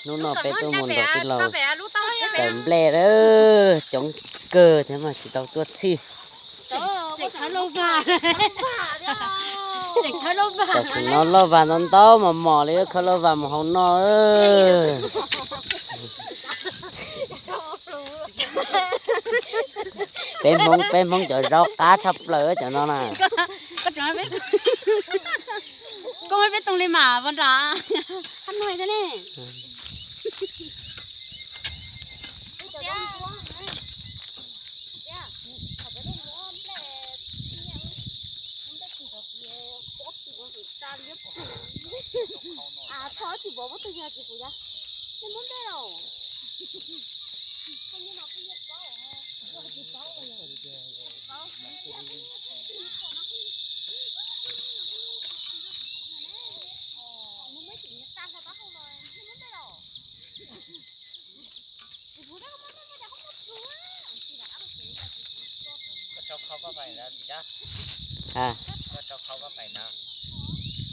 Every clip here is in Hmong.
Hnub no peb tuaj mus nrog tij laug txawm nplej lawm, coob kawg thiab mas tsis tau tuaj txhij. Tam sim no loj vag ntau ntau mos mos li, khawb loj vag mus hauv no. Peb Hmoob, peb Hmoob cov zaub qab tshaj plaws cov no na. Koj muab peb tooj li mas nram qab no thiab ne.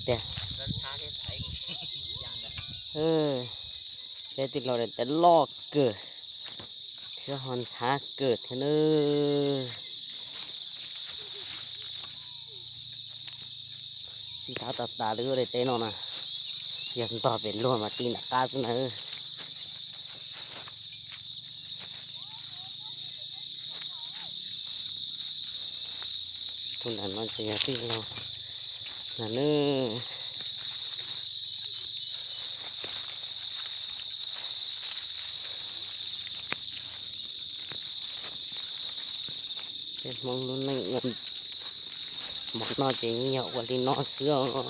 Tiag, peb tij laug daim teb loj kawg thiab ho ntxhab kawg thiab nawb. Ntxhab tas tas li lub daim teb no na, yog ntog pem luag mas ti nram qab xwb na. Tus nram no ces yog tij laug na. Peb Hmoob lub neej mov noj ces yeej yog ua li no xwb os.